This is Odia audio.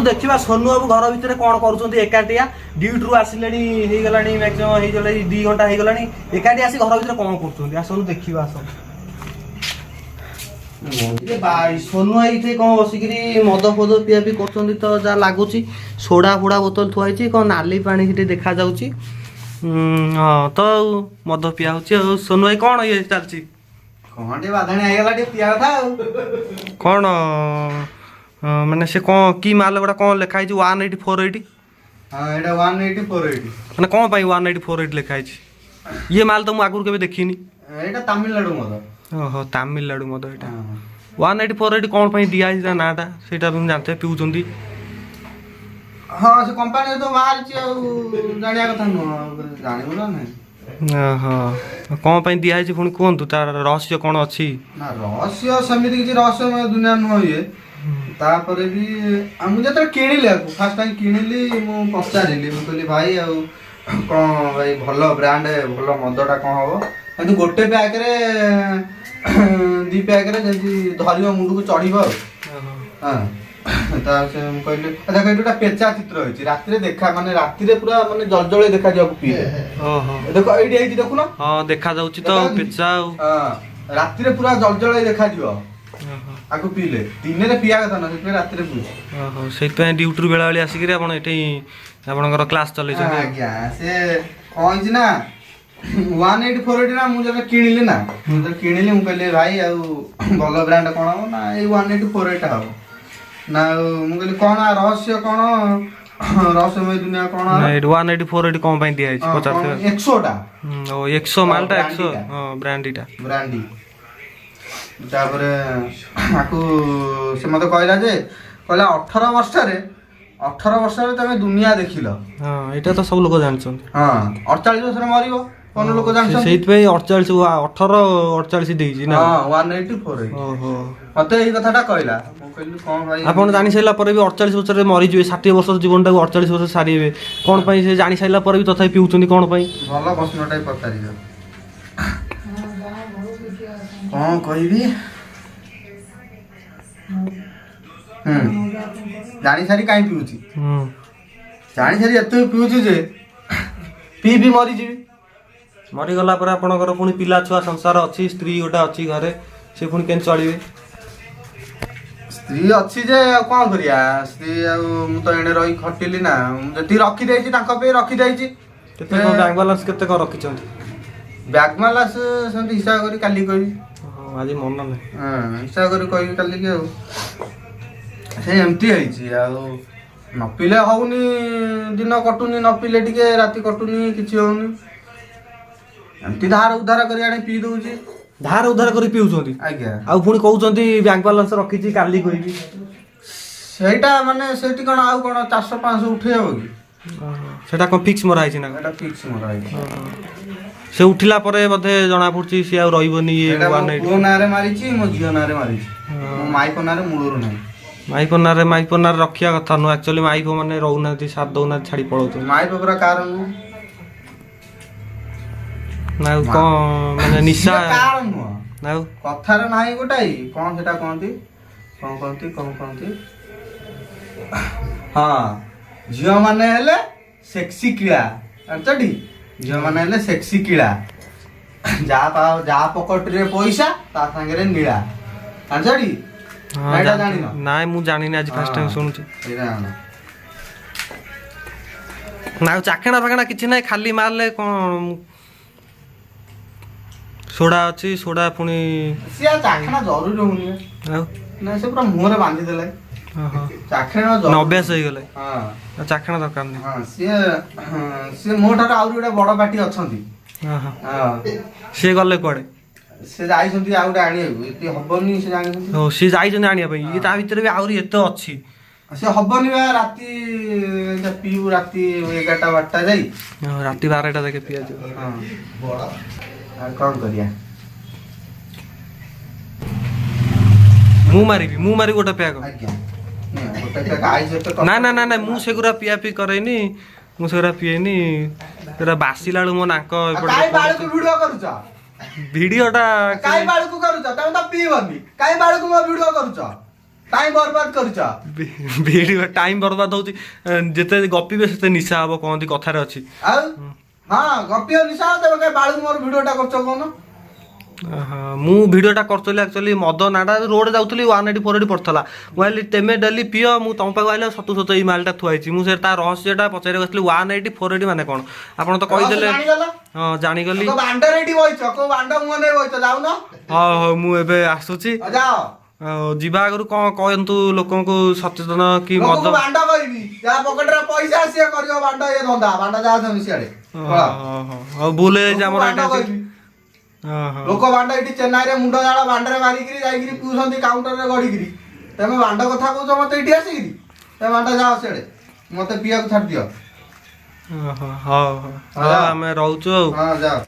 ଦେଖିବା ସୋନୁ ବାବୁ ଘର ଭିତରେ କଣ କରୁଛନ୍ତି। ଏକାଟିଆ ଡ୍ୟୁଟିରୁ ଆସିଲେଣି, ହେଇଗଲାଣି ମ୍ୟାକ୍ସିମମ୍ ହେଇଗଲାଣି 2 ଘଣ୍ଟା ହେଇଗଲାଣି। ଏକାଟିଆ ଆସି ଘର ଭିତରେ କଣ କରୁଛନ୍ତି, ଆସନ୍ତୁ ଦେଖିବା, ଆସନ୍ତୁ। ଏ ଭାଇ, ସୋନୁ ଏଇଠି କଣ ବସିକିରି ମଦ ଫଦ ପିଆ ପିଇ କରୁଛନ୍ତି ତ ଯାହା ଲାଗୁଛି। ସୋଡା ଫୋଡା ବୋତଲ ଥୁଆ ହେଇଛି, କଣ ନାଲି ପାଣି ସେଠି ଦେଖାଯାଉଛି। ହଁ ତ, ଆଉ ମଦ ପିଆ ହଉଛି। ଆଉ ସୋନୁ ଭାଇ, କଣ ଇଏ ଚାଲିଛି? କଣ ଟିକେ ବାଧାଣି ହେଇଗଲା, ଟିକେ ପିଆ କଥା ଆଉ। କଣ ମାନେ ସେ କଣ କି ମାଲ ଗୁଡ଼ା, କଣ ଲେଖା ହେଇଛି 1848? ହଁ, ଏଇଟା 1848। ମାନେ କଣ ପାଇଁ 1848 ଲେଖା ହେଇଛି? ଇଏ ମାଲ ତ ମୁଁ ଆଗରୁ କେବେ ଦେଖିନି। ଏଇଟା ତାମିଲନାଡୁ ମଦ। ଓହୋ, ତାମିଲନାଡୁ ମଦ ଏଇଟା। ହଁ। 1848 କଣ ପାଇଁ ଦିଆହେଇଛି ତା ନାଁଟା, ସେଇଟା ବି ମୁଁ ଜାଣିଥିବେ ପିଉଛନ୍ତି। ହଁ, ସେ କମ୍ପାନୀରେ ତ ବାହାରିଛି, ଆଉ ଜାଣିବା କଥା ନୁହଁ, ଆଉ ଜାଣିବୁ ନା ନାହିଁ? ଓହୋ, କଣ ପାଇଁ ଦିଆହେଇଛି ପୁଣି କୁହନ୍ତୁ, ତାର ରହସ୍ୟ କଣ ଅଛି? ନା, ରହସ୍ୟ ସେମିତି କିଛି ରହସ୍ୟମୟ ଦୁନିଆ ନୁହଁ ଇଏ। ତାପରେ ବି ଆଉ ମୁଁ ଯେତେବେଳେ କିଣିଲି, ଆକୁ ଫାର୍ଷ୍ଟ ଟାଇମ୍ କିଣିଲି, ମୁଁ ପଚାରିଲି, ମୁଁ କହିଲି, ଭାଇ, ଆଉ କ'ଣ ଭାଇ ଭଲ ବ୍ରାଣ୍ଡ, ଭଲ ମଦଟା କ'ଣ ହବ? କିନ୍ତୁ ଗୋଟେ ପ୍ୟାକରେ, ଦି ପ୍ୟାକରେ ଯେମିତି ଧରିବ, ମୁଣ୍ଡକୁ ଚଢିବ ଆଉ। ହଁ, ତା ସେ ମୁଁ କହିଲି, ଦେଖ, ଏଠି ଗୋଟେ ପେଚା ଚିତ୍ର ହେଇଛି। ରାତିରେ ଦେଖା, ମାନେ ରାତିରେ ପୁରା ମାନେ ଜଳଜଳି ଦେଖାଯିବାକୁ ପିଇଲେ। ଦେଖ, ଏଇଠି ହେଇଛି, ଦେଖୁନ? ହଁ, ଦେଖାଯାଉଛି ତ। ଦେଖାଯାଉଛି? ପେଚା ଆଉ। ହଁ, ରାତିରେ ପୁରା ଜଳଜଳି ଦେଖାଯିବ ଆକୁ ପିଇଲେ। ଦିନରେ ପିଇବା କଥା ନା, ସେଥିପାଇଁ ରାତିରେ ପିଉଛି। ଓହୋ, ସେଇଥିପାଇଁ ଡ୍ୟୁଟିରୁ ବେଳାବେଳି ଆସିକିରି ଆପଣ ଏଠି ଆପଣଙ୍କର କ୍ଲାସ୍ ଚଲେଇଛନ୍ତି ଆଉ। ଆଜ୍ଞା, ସେ କଣ ହେଇଛି ନା, 1848 ନା, ମୁଁ ଯେବେ କିଣିଲି ନା, ମୁଁ ଯେତେବେଳେ କିଣିଲି, ମୁଁ କହିଲି, ଭାଇ, ଆଉ ଭଲ ବ୍ରାଣ୍ଡ କଣ ହବ? ନା, ଏଇ 1848 ହବ ନା। ଆଉ ମୁଁ କହିଲି, କଣ ଆ ରହସ୍ୟ, କଣ ରହସ୍ୟମୟ ଦୁନିଆ କଣ? ନା, ଏଇଠି 1848 କଣ ପାଇଁ ଦିଆହେଇଛି ପଚାରୁଥିବେ। ଏକ୍ସୋଟା। ଓ, ଏକ୍ସୋ ମାଲଟା ଏକ୍ସୋ। ବ୍ରାଣ୍ଡିଟା। ହଁ, ବ୍ରାଣ୍ଡିଟା। ବ୍ରାଣ୍ଡି। ତାପରେ ଆକୁ ସେ ମତେ କହିଲା ଯେ, କହିଲା, 18 ବର୍ଷରେ, 18 ବର୍ଷରେ ତମେ ଦୁନିଆ ଦେଖିଲ। ହଁ, ଏଇଟା ତ ସବୁ ଲୋକ ଜାଣିଛନ୍ତି। ହଁ, 48 ବର୍ଷରେ ମରିବ, କଣ ଲୋକ ଜାଣିଛନ୍ତି? ସେଇଥିପାଇଁ 48, 18 48 ଦେଇଛି ନା? ହଁ, 1848। ମତେ ଏଇ କଥାଟା କହିଲା। ମୁଁ କହିଲି, କଣ ଭାଇ? ଆପଣ ଜାଣି ସାରିଲା ପରେ ବି 48 ବର୍ଷରେ ମରିଯିବେ, 60 ବର୍ଷର ଜୀବନଟାକୁ 48 ବର୍ଷ ସାରିବେ, କଣ ପାଇଁ? ସେ ଜାଣି ସାରିଲା ପରେ ବି ତଥାପି ପିଉଛନ୍ତି କଣ ପାଇଁ? ଭଲ ପ୍ରଶ୍ନଟା ବି ପଚାରିଛ। କଣ କହିବି? ଜାଣି ସାରି କାହିଁ ପିଉଛି? ଜାଣି ସାରି ଏତେ ପିଉଛି ଯେ ପିଇ ପିଇ ମରିଯିବି। ମରିଗଲା ପରେ ଆପଣଙ୍କର ପୁଣି ପିଲା ଛୁଆ ସଂସାର ଅଛି, ସ୍ତ୍ରୀ ଗୋଟେ ଅଛି ଘରେ, ସେ ପୁଣି କେମିତି ଚଳିବେ? ସ୍ତ୍ରୀ ଅଛି ଯେ ଆଉ କଣ କରିବା? ସ୍ତ୍ରୀ ଆଉ ମୁଁ ତ ଏଣେ ରହି ଖଟିଲି ନା, ମୁଁ ଯେତିକି ରଖିଦେଇଛି ତାଙ୍କ ପାଇଁ ରଖିଦେଇଛି। କେତେ କଣ ବ୍ୟାଙ୍କ ବାଲାନ୍ସ, କେତେ କଣ ରଖିଛନ୍ତି? ବ୍ୟାଙ୍କ ବାଲାନ୍ସ ସେମିତି ହିସାବ କରି କାଲି କହିବି। ହଁ, ଆଜି ମନ ନାହିଁ। ହଁ, ହିସାବ କରି କହିବି କାଲିକି। ଆଉ ସେ ଏମିତି ହେଇଛି, ଆଉ ନ ପିଇଲେ ହଉନି, ଦିନ କଟୁନି, ନ ପିଇଲେ ଟିକେ ରାତି କଟୁନି, କିଛି ହଉନି। ଏମିତି ଧାର ଉଧାର କରି ଆଣି ପିଇ ଦଉଛି। ଧାର ଉଧାର କରି ପିଉଛନ୍ତି? ଆଜ୍ଞା। ଆଉ ପୁଣି କହୁଛନ୍ତି ବ୍ୟାଙ୍କ ବାଲାନ୍ସ ରଖିଛି, କାଲି କହିବି। ସେଇଟା ମାନେ ସେଇଠି କଣ ଆଉ କଣ 400 500 ଉଠେଇ ହବ କି? ସେଟା କଣ ଫିକ୍ସ ମରା ହେଇଛି ନା କଣ? ଏଇଟା ଫିକ୍ସ ମରା ହେଇଛି। ସେ ଉଠିଲା ପରେ ବୋଧେ ଜଣା ପଡୁଛି ସିଏ ଆଉ ରହିବନି ଇଏ। ସେଇଟା ମୋ ୱାନ୍ ଏଇଟ୍ ପୁଅ ନାଁରେ ମାରିଛି, ମୋ ଝିଅ ନାଁରେ ମାରିଛି, ମୋ ମାଇପ ନାଁରେ ମୂଳରୁ ନାହିଁ। ମାଇପ ନାଁରେ, ମାଇପ ନାଁରେ ରଖିବା କଥା ନୁହଁ। ଆକ୍ଚୁଆଲି ମାଇପ ମାନେ ରହୁନାହାନ୍ତି, ସାଥ ଦଉନାହାନ୍ତି, ଛାଡି ପଳଉଛନ୍ତି। ମାଇପ ପୁରା କାର ନୁହଁ। ନା, ଆଉ କଣ ମାନେ ନିଶା ସିଏ କାର ନୁହଁ। ଆଉ କଥାରେ ନାହିଁ ଗୋଟାଇ, କଣ ସେଟା କହନ୍ତି, କଣ କହନ୍ତି, କଣ କହନ୍ତି? ହଁ, ଝିଅ ମାନେ ହେଲେ ସେକ୍ସି କିଳା, ଜାଣିଛଟି? ଝିଅ ମାନେ ହେଲେ ସେକ୍ସି କିଳା, ଯାହା ଯାହା ପକେଟରେ ପଇସା ତା ସାଙ୍ଗରେ ନୀଳା, ଜାଣିଛଟି? ହଁ। ନା, ଏଇଟା ଜାଣିଛି। ଜାଣିନ? ନାଇଁ, ମୁଁ ଜାଣିନି, ଆଜି ଫାର୍ଷ୍ଟ ଟାଇମ୍ ଶୁଣୁଛି। ଏଇଟା ଜାଣ। ନା, ଆଉ ଚାଖଣା ଫାଖଣା କିଛି ନାହିଁ, ଖାଲି ମାରିଲେ କଣ? ସୋଡା ଅଛି, ସୋଡା ପୁଣି। ସିଏ ଆଉ ଚାଖଣା ଜରୁରୀ ହଉନି। ଆଉ ନା, ସେ ପୁରା ମୁହଁରେ ବାନ୍ଧି ଦେଲେ। ଚାଖଣା ଜରୁରୀ। ଅଭ୍ୟାସ ହେଇଗଲେ। ହଁ। ଆଉ ଚାଖଣା ଦରକାର ନାହିଁ। ହଁ, ସିଏ ମୋ ଠାରୁ ଆହୁରି ଗୋଟେ ବଡ ପାର୍ଟି ଅଛନ୍ତି। ହଁ। ସିଏ ଗଲେ କୁଆଡେ? ସେ ଯାଇଛନ୍ତି ଆଉ ଗୋଟେ ଆଣିବାକୁ, ଏତେ ହବନି, ସେ ଜାଣିଛନ୍ତି। ହଉ, ସିଏ ଯାଇଛନ୍ତି ଆଣିବା ପାଇଁ। ଇଏ ତା ଭିତରେ ବି ଆହୁରି ଏତେ ଅଛି। ସେ ହବନି ବା, ରାତି ଏଇଟା ପିଇବୁ ରାତି 11ଟା 12ଟା ଯାଇ। ହଁ, ରାତି 12ଟା ଯାକେ ପିଆଯିବ। ହଁ, ଆଉ କଣ କରିବା? ମୁଁ ମାରିବି, ମୁଁ ମାରିବି ଗୋଟେ ପ୍ୟାକ। ଆଜ୍ଞା, ନିଅ, ଗୋଟେ ପ୍ୟାକ୍ ଆଇସ୍ ଏତେ ନା ନା ନା ନା, ମୁଁ ସେଗୁରା ପିଆ ପିଇ କରେନି, ମୁଁ ସେଗୁରା ପିଏନି। ସେଗୁରା ବାସିଲା ବେଳକୁ ମୋ ନାକ ଏପଟେ। କାଇଁ ବାଳକୁ ଭିଡିଓ କରୁଛ? ଭିଡିଓଟା କାଇଁ ବାଳକୁ କରୁଛ? ତମେ ତ ପିଇବନି, କାଇଁ ବାଳକୁ ମୋ ଭିଡିଓ କରୁଛ? ଟାଇମ ବର୍ବାଦ କରୁଛ। ଭିଡ଼ିଓ ଟାଇମ ବର୍ବାଦ ହଉଛି। ଯେତେ ଗପିବେ ସେତେ ନିଶା ହବ କହନ୍ତି, କଥାରେ ଅଛି। ଆଉ ହଁ, ଗପିବ ନିଶା, ତେବେ କାଇଁ ବାଳୁ ମୋର ଭିଡିଓଟା କରୁଛ କହୁନ? ଓହୋ, ମୁଁ ଭିଡ଼ିଓଟା କରୁଥିଲି ଆକ୍ଚୁଆଲି ମଦ ନାଁଟା। ରୋଡ଼ ଯାଉଥିଲି, 180 480 ପଡ଼ିଥିଲା। ମୁଁ ଭାବିଲି ତେମେ ଡେଲି ପିଅ। ମୁଁ ତମ ପାଖକୁ ଆଇଲା ସତୁ ସତ ଏଇ ମାଲଟା ଥୁଆ ହେଇଛି। ମୁଁ ସେ ତା ରହସ୍ୟଟା ପଚାରିବାକୁ ଆସିଥିଲି, 180 480 ମାନେ କ'ଣ? ଆପଣ ତ କହିଦେଲେ। ରହସ୍ୟ ଜାଣିଗଲ? ହଁ, ଜାଣିଗଲି। କୋଉ ବାଣ୍ଡରେ ଏଇଠି ବଇଛ? କୋଉ ବାଣ୍ଡ ମୁହଁ ନେଇ ବଇଛ? ଯାଉନ। ହଉ ହଉ, ମୁଁ ଏବେ ଆସୁଛି। ଆଉ ଯାଅ। ଆଉ ଯିବା ଆଗରୁ କ'ଣ କହନ୍ତୁ ଲୋକଙ୍କୁ ସଚେତନ କି ମଦ ଲୋକଙ୍କୁ ବାଣ୍ଡ କହିବି, ଯାହା ପକେଟରେ ପଇସା ସିଏ କରିବ ବାଣ୍ଡ। ଇଏ ଧନ୍ଦା ବାଣ୍ଡ, ଯାଅ ତମେ ସିଆଡେ ପଳାଅ। ହଉ, ଭୁଲ ହେଇଯାଇଛି ଆମର। ଲୋକଙ୍କୁ ବାଣ୍ଡ ଏଇଟା କହିବି। ହଁ। ଲୋକ ବାଣ୍ଡ ଏଇଠି ଚେନ୍ନାଇରେ ମୁଣ୍ଡ ଜାଳ ବାଣ୍ଡରେ ମାରିକିରି ଯାଇକିରି ପିଉଛନ୍ତି କାଉଣ୍ଟରରେ ଗଡିକିରି। ତମେ ବାଣ୍ଡ କଥା କହୁଛ ମତେ ଏଇଠି ଆସିକିରି? ତମେ ବାଣ୍ଡ, ଯାଅ ସିଆଡେ, ମତେ ପିଇବାକୁ ଛାଡି ଦିଅ। ଓହୋ, ହଉ ହଉ ହଉ, ଆମେ ରହୁଛୁ ଆଉ। ହଁ, ଯାଅ।